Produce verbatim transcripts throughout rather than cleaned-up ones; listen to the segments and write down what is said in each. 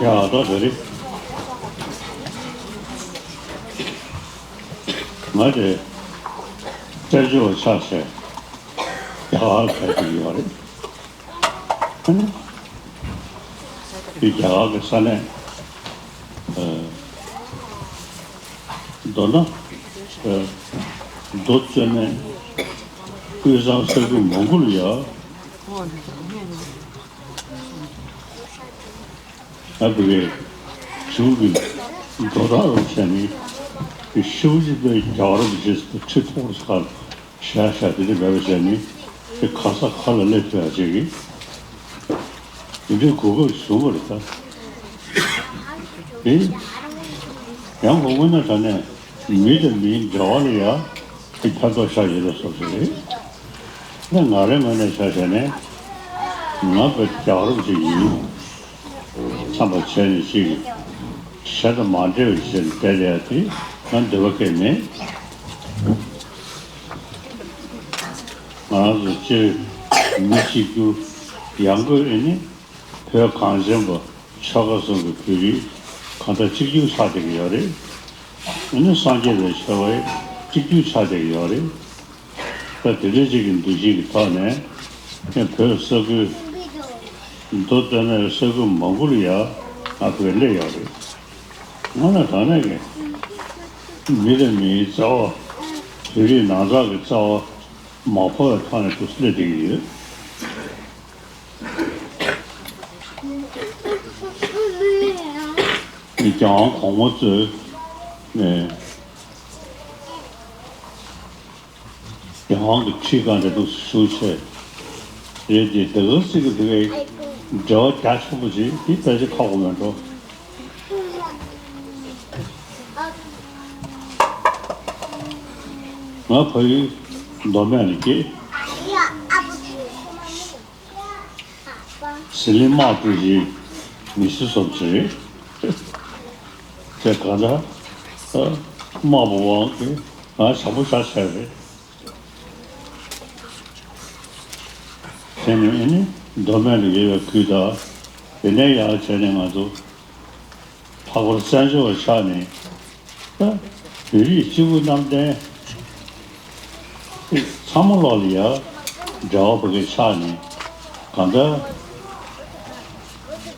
ཡ་ད་དེ་རེད། ང་དེ་བཙན་བྱོལ་བ་ཆགས་བྱས་རྒྱ་གར་ལ་ཕེབས་ཀྱི་ཡོད་རེད། ཨ་ནི་དེ་རྒྱ་གར་གྱི་ས་གནས་ཨ་མདོར་ན་ཨ་མདོ་སྟོད་སྨད་དབུས་གཙང་ས་ཁུལ་མང་པོ་ལ་ཡ། ཨ་བུ་གའི་གཞུང་གི་འགྲོ་སྟངས་རུ་བྱས་ནས་ཀྱི་ཤེའུ་ཅི་པའི་རྒྱ་གར་གྱི་རྗེས་སུ་ཁྲི་ཐོག་ས་ཤ་ཤ་དེ་འདྲ་འབད་པ་བྱས་ནས་ཀྱི་ག་ས་ག་ལ་སླེབས་ཐུབ་ཡ་བྱེད་ཀྱི་དེ་འདྲའི་གོ་སྐབས་བཟུང་བ་རེད་ད། དེ་ཡང་གོ་དངོས་གནས་དྲང་གནས་མི་དང་མིའི་འབྲེལ་བ་ལ་ཡ་དེ་ཕན་ཐོགས་ཤ་ཡོད་པའི་བཟོ་ཞིག་རེད། ནས་ང་རའི་ངོས་ནས་ཆ་བཞག་ནས་ང་བོད་རྒྱལ་རབས་ཅིག་ཡིན་བསམ་པ་བྱས་ནས་ཅིག་གཞན་དང་མ་འདྲེས་པའི་ཆེད་དུ་བསྡད་ཡ་དེ་ང་འདོད་པ་སྐྱེ་མེད། ང་རང་ཚོ་སྤྱིར་མི་གཅིག་གྱུར་ཡང་སྒོས་ཨེ་ནི་བོད་གངས་ཅན་པ་ཆོལ་ཁ་གསུམ་གྱི་བོད་རིགས་གང་ལྟར་གཅིག་གྱུར་ཆགས་བསྡད་ཀྱི་ཡོད་རེད། ཨེ་ནི་སངས་རྒྱས་པའི་ཆོས་པ་གཅིག་གྱུར་ཆགས་བསྡད་ཀྱི་ཡོད་རེད། ད་དེ་འདྲའི་ཅིག་གི་འདུ་ཤེས་ཀྱི་ཐོག་ནས་ངས་བོད་ས་ཁུལ་མདོ་སྟོད་སྨད་ས་ཁུལ་མང་པོ་ལ་ཡ་ང་བོད་སླེབས་ཡོད་རེད། དངོས་གནས་དྲང་གནས་ཀྱི་མི་དང་མིའི་རྩ་བ། བོད་རིགས་ནང་ཚགས་ཀྱི་རྩ་བ་མ་འཕོ་བའི་ཐོག་ནས་དུ་སླེབས་བསྡད་ཀྱི་ཡོད། རྒྱལ་དབང་གོང་མ་གཙོས་ནས། རྒྱལ་དབང་གི་ཁྲི་སྒང་དེ་འདུག་བཞུགས་བྱས་རེད་དེ། ད་ག་སྲིད་ཀྱི་དེ་བའི་འབྲེལ་བ་རྒྱ་ཆེན་པོ་ཅིག་དེ་ཕལ་ཆེར་ཁག་པོ་མེད་འགྲོ། ང་ཕ་ཡུལ་མདོ་སྨད་ལ་སྐྱེས། ཟི་ལིང་དམག་གྲུ་བཞིའི་མི་སེར་བཟོ་ཅིག་རེད། དེ་ག་འདྲ་དམག་པ་དབང་གིས་ང་བྱམས་པོ་བཞག་བྱས་རེད། དེ་ནས་ཨེ་ནི་མདོ་སྨད་ལ་ཡོད་པའི་ཁུལ་དང་དེ་ནས་ཡར་བྱས་ནས་ང་ཚོ་ལྷག་པར་བཙན་བྱོལ་བ་ཆགས་ནས་ད་བོད་རིགས་སྤྱི་བོ་གནམ་བསྟན་ཚང་མ་ལོག་ལ་ཡ་འབྲེལ་བ་བོད་སྐད་ཆགས་ནས་གང་ལྟར་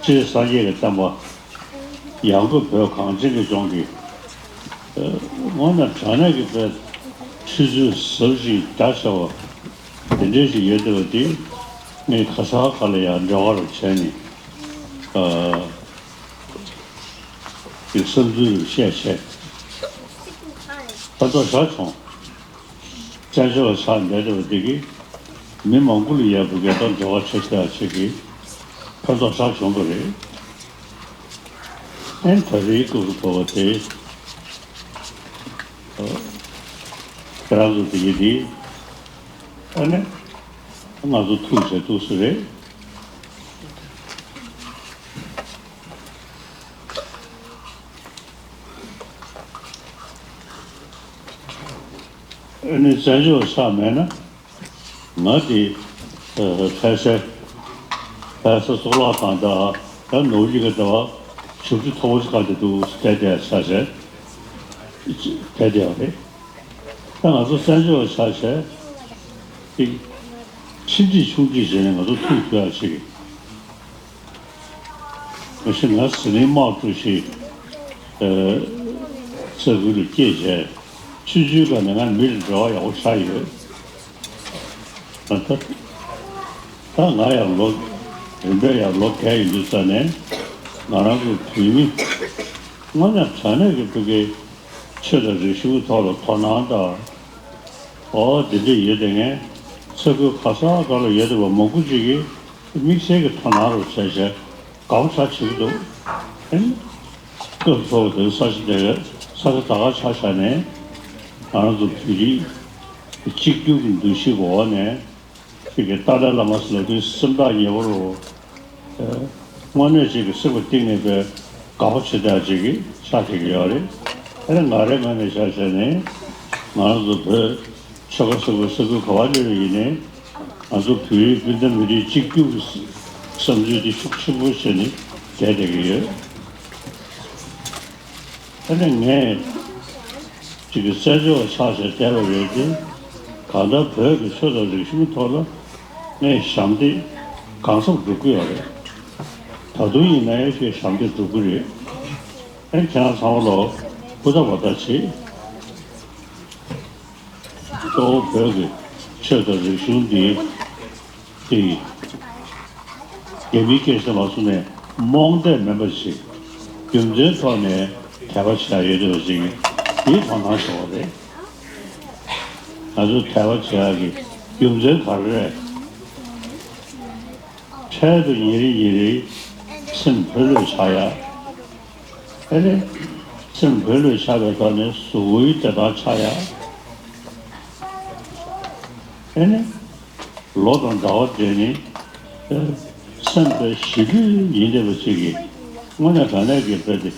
སྤྱིར་སངས་རྒྱས་ཀྱི་བསྟན་པ་ཡང་སྒོས་བོད་གངས་ཅན་གྱི་ལྗོངས་ཀྱི་དངོས་གནས་དྲང་གནས་ཀྱི་བོད་ཆུ་ཚོད་ཟབ་ཅིང་རྒྱ་ཆེ་བ་དེ་འདྲས་ཞིག་ཡོད་བསྡད་པ་དེ་ངས་ག་ས་ག་ལ་ཡང་འབྲེལ་བ་རུ་བྱས་ནས་ཨ་ཀྱི་བསམ་ཚུལ་རུ་བཤད་བྱས་ཕན་ཐོགས་ཞེ་དྲག་བྱུང་། བཙན་བྱོལ་བ་ཆགས་བསྡད་བསྡད་པ་དེ་གིས་མི་མང་པོ་ལ་ཡག་པོ་རྒྱལ་དར་འབྲེལ་བ་བྱེད་ཐུབ་ཡག་ཆེད་ཀྱི་ཕན་ཐོགས་ཞེ་དྲག་བྱུང་བ་རེད། ཨེ་ད་རེས་སྐབས་སུ་བབས་པ་དེ་ཁྱེད་རང་ཚོ་དེ་གི་དེ་ཨ་ནི་ང་ཚོ་ཐུག་བྱས་ཐུག་སུ་རེད། ཨ་ནི་བཙན་བྱོལ་ཆགས་མེད་ན་ང་དེ་ལྷ་ས་ལྷ་ས་གཙུག་ལག་ཁང་དང་ད་ནོར་གླིང་གི་ཟླ་བ་བཞུགས་ཁྲི་མཐོ་པོ་ཞིག་ག་དེ་འདུག་བསྡད་བསྡད་ཆ་བྱས་བསྡད་བསྡད་པ་རེད། ད་ང་ཚོ་བཙན་བྱོལ་བ་ཆགས་བྱས་དེ་ཆེ་འབྲིང་ཆུང་འབྲིང་བྱས་ནས་ང་ཚོ་ཐུག་ཐུབ་ཡག་ཆེད་ཀྱི། མ་གཞི་ང་ཟི་ལིང་དམག་གྲུ་བཞི་ས་ཁུལ་ལ་སྐྱེས་བྱས་ཆུང་ཆུང་སྒང་ནས་ང་མི་ལ་འབྲེལ་བ་ཡག་པོ་ཆགས་ཡོད། ད་ད་ད་ང་ཡང་ལོ་རིམ་པས་ཡང་ལོ་བརྒྱ་ཡིན་དུས་ཙ་ནས་ང་རང་ཚོ་བོད་མི་དངོས་གནས་དྲང་གནས་ཀྱི་བོད་ཀྱི་ཆོས་དང་རིག་གཞུང་གི་ཐོག་ལ་དོ་སྣང་དང་། ཨོ་དེ་འདྲ་ཡོད་དེ་ངས་ས་ཁུལ་ག་ས་ག་ལ་ཡོད་དེ་བ་མང་པོ་ཅིག་གིས་དམིགས་བསལ་གྱི་དོ་སྣང་རུ་བྱས་བྱས་དགའ་པོ་ཆགས་བྱེད་ཀྱི་འདུག་ཨེ། སྐབས་སུ་འཚོ་བ་དེ་ས་ཆ་དེ་ག་ས་ཆ་ད་ག་ཆ་བཞག་ནས་ང་རང་ཚོ་བོད་རིགས་གཅིག་གྱུར་གྱི་འདུ་ཤེས་འོག་ནས་ཅིག་གི་ཏཱ་ལའི་བླ་མ་ཟེར་དུས་སེམས་ཐག་ཉེ་བོ་རུ་དངོས་གནས་ཅིག་གི་སེམས་པ་གཏིང་ནས་པའི་དགའ་པོ་བྱེད་ཡག་ཅིག་གི་ཆགས་བསྡད་ཀྱི་ཡོད་རེད། ཨེ་ང་རའི་ངོས་ནས་ཆ་བཞག་ནས་ང་རང་ཚོ་བོད་ཆོལ་ཁ་སོ་སོའི་ས་ཁུལ་ག་བ་ལ་ཡིན་ནའི་ང་ཚོ་བོད་རིགས་སྤུན་ཟླ་མི་རིགས་གཅིག་གྱུར་གྱི་བསམ་ཚུལ་དེ་ཤུགས་ཆེན་པོ་བྱས་ནས་བསྡད་བསྡད་ཀྱི་ཡོད། ཨ་ནི་ངས་ཅིག་གི་བཙན་བྱོལ་བ་ཆགས་བྱས་བསྡད་པ་རེད་དེ། གང་ལྟར་བོད་ཀྱི་ཆོས་དང་རིག་གཞུང་ཐོག་ལ་ངས་ཞབས་འདེགས་གང་འཚམ་སྒྲུབ་ཀྱི་ཡོད་རེད། ད་དུང་ཡིན་ན་ཡང་ཞེས་ཞབས་འདེགས་སྒྲུབ་ཀྱི་རེད། ཨ་ནི་ཁྱེད་རང་ཚང་མ་ལ་ཧུར་ཐག་བ་ཐག་བྱེད། གཙོ་བོ་བོད་ཀྱི་ཆོས་དང་རིག་གཞུང་འདི་དེ་རྒྱ་མིའི་སྐད་ཆ་མ་གསུངས་ནས་རྨོངས་དད་མིན་པ་ཞིག་རྒྱུ་མཚན་ཐོག་ནས་དད་པ་བྱེད་ཡ་ཡོད་འདུག་ཅིག་འདིའི་དོ་སྣང་ཞུ་བ་རེད། ང་ཚོས་དད་པ་བྱེད་ཡ་གི་རྒྱུ་མཚན་ག་རེ་རེད། འཕྲལ་དུ་ཉིན་རེ་ཉིན་རེ་སེམས་ལྷོད་ལྷོད་ཆགས་ཡ། ཨེ་ནི། སེམས་ལྷོད་ལྷོད་ཆགས་པའི་ཐོག་ནས་གཟུགས་པོའི་བདེ་ཐང་ཆགས་ཡ། ཨེ་ནི། ལོ་དང་ཟླ་བ་འདས་ནས། ཨེ། སེམས་པའི་ཞི་ལྷོད་ཡིན་བསྡད་པ་ཅིག་གིས་དངོས་གནས་དྲང་གནས་ཀྱི་བོད་དེ་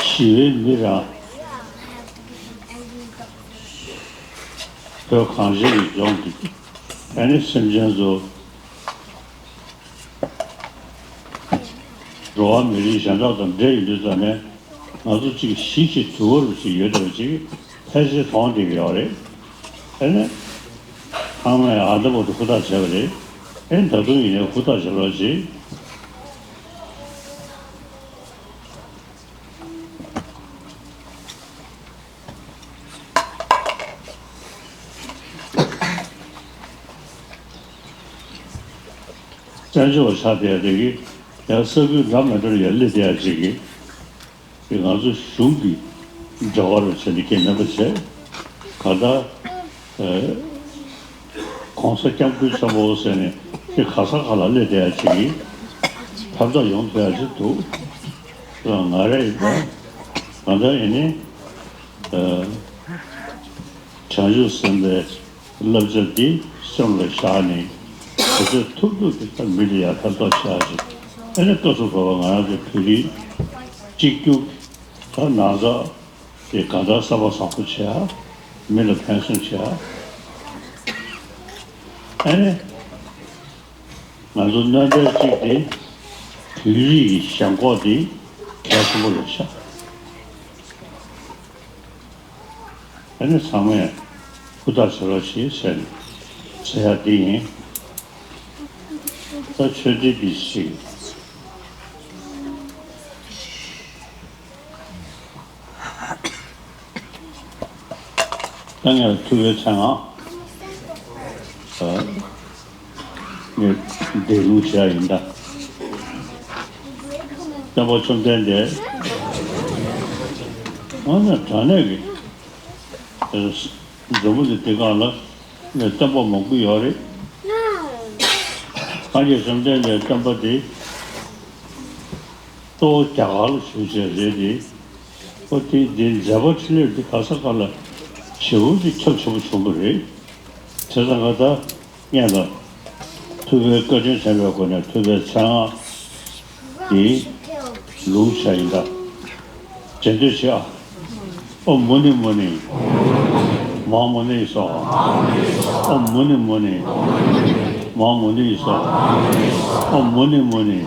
ཞི་བའི་མི་རང་། བོད་གངས་ཅན་གྱི་ལྗོངས་འདི་ཨེ་ནི་སེམས་ཅན་ཚོ། འགྲོ་བ་མི་རིགས་གཞན་དག་དང་འདྲེས་ཡོང་དུས་ཙམ་ནས་ང་ཚོ་གཅིག་གཞིས་བྱེས་དུལ་བ་རུ་ཞིག་ཡོད་པ་ཅིག་ཕལ་ཆེར་མཐོང་བསྡད་ཀྱི་ཡོད་རེད། དེ་ནས་ཚང་མས་ཨ་འདྲ་པོ་དེ་ཧུར་ཐག་བྱས་པ་རེད། ཨེ་ད་དུང་ཡིན་ནའི་ཧུར་ཐག་བྱེད་རོགས་གྱིས། བཙན་བྱོལ་བ་ཆགས་བསྡད་ཡ་དེ་གིས་ཡང་ས་ཁུལ་འདྲ་མི་འདྲ་ལ་ཡར་སླེབས་བསྡད་ཡ་ཅིག་གིས་དེ་ང་ཚོ་གཞུང་གི་འབྲེལ་བ་རུ་བྱས་ནས་སྐད་མེད་པ་བྱས། གང་ལྟར་ཨེ་༸གོང་ས་༸སྐྱབས་མགོན་ཆེན་པོ་ཟེར་ནས་དེ་ག་ས་ག་ལ་སླེབས་བསྡད་ཡ་ཅིག་གིས་ཕན་ཐོགས་ཡོང་ཐུབ་ཡ་ཅིག་འདུག་ང་རེ་ཡིན་པ་ང་ཚོ་ཡིན་ནི་ཨེ་བྱང་ཆུབ་སེམས་དཔའི་བསླབ་བྱ་འདི་སེམས་ལ་བཞག་ནས་ག་ཚོད་ཐུབ་ཐུབ་ཀྱིས་ད་མི་ལ་ཡར་ཕན་ཐོགས་བྱ་ཞིག་ཨ་ནི་ལྟོ་ཚོ་བོར་བ་ང་རང་ཚོའི་བོད་རིགས་གཅིག་གྱུར་ད་ནང་ཚགས་དེ་གང་ལྟར་བསམ་པ་བཟང་པོ་བྱེད་ཨ། མི་ལ་ཕན་སེམས་བྱེད་ཨ། ཨ་ནི་ང་ཚོ་སྣོན་པ་གཅིག་དེ་བོད་རིགས་ཀྱི་ཞེན་ཁོག་དེ་གལ་ཆེན་པོ་རེད་ཤག་ཨ་ནི་ཚང་མས་ཧུར་ཐག་བྱེད་རོགས་ཞེས་ཟེར་ནས་ཟེར་ཡ་འདི་ཡིན། ད་ཆོས་འབྲེལ་འདི་ཞིག་ད་ངས་ཐུབ་པའི་མཚན་སྔགས་ངས་འདས་ལུང་བྱས་ཡིན་ད། སྟོན་པ་བཅོམ་ལྡན་འདས་ཨ་ནི་དྲང་གནས་ཀྱི་འཛམ་བུ་གླིང་འདི་སྒང་ལ་ནས་སྟོན་པ་མང་པོ་ཡོད་རེད། སངས་རྒྱས་བཅོམ་ལྡན་འདས་སྟོན་པ་དེ་གཙོ་བོ་རྒྱ་གར་ལ་བཞུགས་བྱས་རེད་དེ། ཨོ་དེ་འདི་མཛད་པ་འཕྲིན་ལས་འདི་ག་ས་ག་ལ་ཞེ་པོ་ཅིག་ཁྱབ་ཆེན་པོ་བྱུང་བ་རེད། བྱས་ཙང་ང་ད་སྔོན་ལ་ཐུབ་པའི་བཀའ་དྲིན་དྲན་པའི་སྒོ་ནས་ཐུབ་པའི་མཚན་སྔགས་འདི་ལུང་བྱས་ཡིན་ད། རྗེས་ཟློས་བྱེད་ཨ། ཨོཾ་མུ་ནི་མུ་ནི། མ་ཧཱ་མུ་ནི་ཡེ་སྭཱ་ཧཱ། ཨོཾ་མུ་ནི་མུ་ནི། མ་ཧཱ་མུ་ནི་ཡེ་སྭཱ་ཧཱ། ཨོཾ་མུ་ནི་མུ་ནི།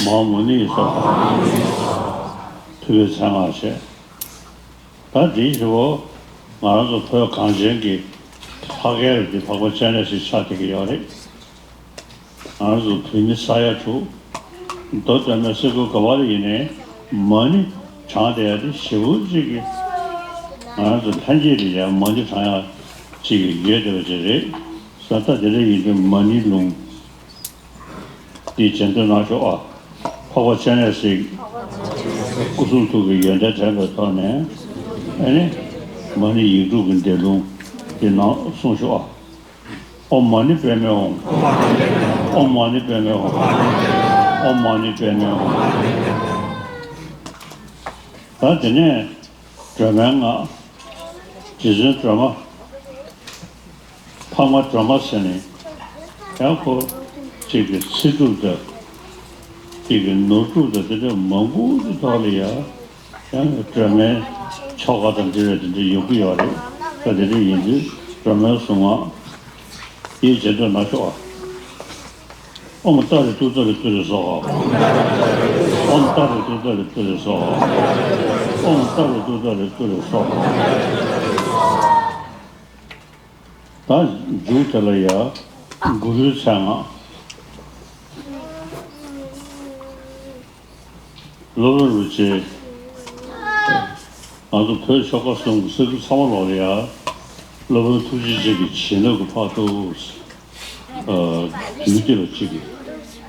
མ་ཧཱ་མུ་ནི་ཡེ་སྭཱ་ཧཱ། ཐུབ་པའི་མཚན་སྔགས་བྱས། ད་འདིའི་ཞུ་བོ་ང་རང་ཚོ་བོད་གངས་ཅན་གྱི་ཕ་སྐད་ལ་འདི་འཕགས་པ་སྤྱན་རས་གཟིགས་ཆགས་བསྡད་ཀྱི་ཡོད་རེད། ང་ཚོ་བོད་མི་ས་ཡ་དྲུག་མདོ་སྟོད་སྨད་སེ་འབྲས་དགུ་ག་བ་ལ་ཡིན་ནའི་མ་ཎི་བགྲངས་བསྡད་ཡ་དེ་ཞེ་པོ་ཅིག་གི་ང་ཚོ་ལྷན་སྐྱེས་ལ་ཡང་མ་ཎི་བགྲང་ཡ་ཅིག་ཡོད་བསྡད་པ་ཅིག་རེད། ད་ལྟ་དེ་འདྲ་ཡིན་དུས་མ་ཎི་ལུང་འདི་བྱེད་འདོད་གནང་ཤོག་ཨ། འཕགས་པ་སྤྱན་རས་གཟིགས་སྐུ་གསུང་ཐུགས་ཀྱི་ཡོན་ཏན་དྲན་པའི་ཐོག་ནས་ཨ་ནི་མ་ཎི་ཡིག་དྲུག་གི་འདས་ལུང་འདི་ནང་གསུངས་ཤོག་ཨ། ཨོཾ་མ་ཎི་པདྨེ་ཧཱུྃ། ཨོཾ་མ་ཎི་པདྨེ་ཧཱུྃ། ཨོཾ་མ་ཎི་པདྨེ་ཧཱུྃ། ད་དེ་ནས་སྒྲོལ་མའི་སྔགས། རྗེ་བཙུན་སྒྲོལ་མ། འཕགས་མ་སྒྲོལ་མ་ཟེར་ནས་ཡང་ཁོ་གཅིག་གི་ཚེ་སྒྲུབ་དང་། གཅིག་གི་ནོར་སྒྲུབ་དང་དེ་འདྲ་མང་པོ་ཅིག་ཐོག་ལ་ཡ། ཡང་སྒྲོལ་མའི་ཆོ་ག་དང་འབྲེལ་བའི་དེ་འདྲ་ཡོང་གི་ཡོད་རེད། ད་དེ་འདྲ་ཡིན་དུས་སྒྲོལ་མའི་གཟུངས་སྔགས་ཡིད་བྱེད་འདོད་གནང་ཤོག་ཨ། ཨོཾ་ཏཱ་རེ་ཏུཏྟཱ་རེ་ཏུ་རེ་སྭཱ་ཧཱ། ཨོཾ་ཏཱ་རེ་ཏུཏྟཱ་རེ་ཏུ་རེ་སྭཱ་ཧཱ། ཨོཾ་ཏཱ་རེ་ཏུཏྟཱ་རེ་ཏུ་རེ་སྭཱ་ཧཱ། ད་མཇུག་དེ་ལ་ཡ་གུ་རུའི་མཚན་སྔགས། སློབ་དཔོན་རིན་པོ་ཆེ། ང་ཚོ་བོད་ཆོལ་ཁ་གསུམ་གྱི་ས་ཁུལ་ཚང་མ་ལོག་ལ་ཡ། སློབ་དཔོན་ཐུགས་རྗེ་ཅན་གྱི་བྱིན་རླབས་ཀྱི་ཕ་ཐུགས། ཨ། དུས་དེ་ལ་གཅིག་གི་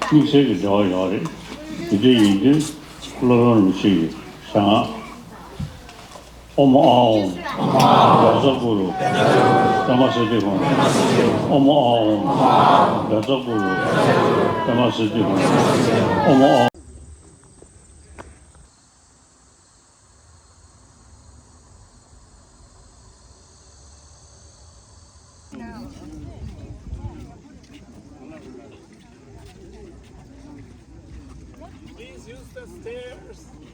དམིགས་བསལ་གྱི་འབྲེལ་བ་ཡོད་རེད། དེ་འདྲ་ཡིན་དུས་སློབ་དཔོན་རིན་པོ་ཆེ་གི་མཚན་སྔགས། ཨོཾ་ཨཱཿཧཱུྃ། བཛྲ་གུ་རུ་པདྨ་སིདྡྷི་ཧཱུྃ། ཨོཾ་ཨཱཿཧཱུྃ། བཛྲ་གུ་རུ་པདྨ་སིདྡྷི་ཧཱུྃ། ཨོཾ་ཨཱཿཧཱུྃ། Please use the stairs.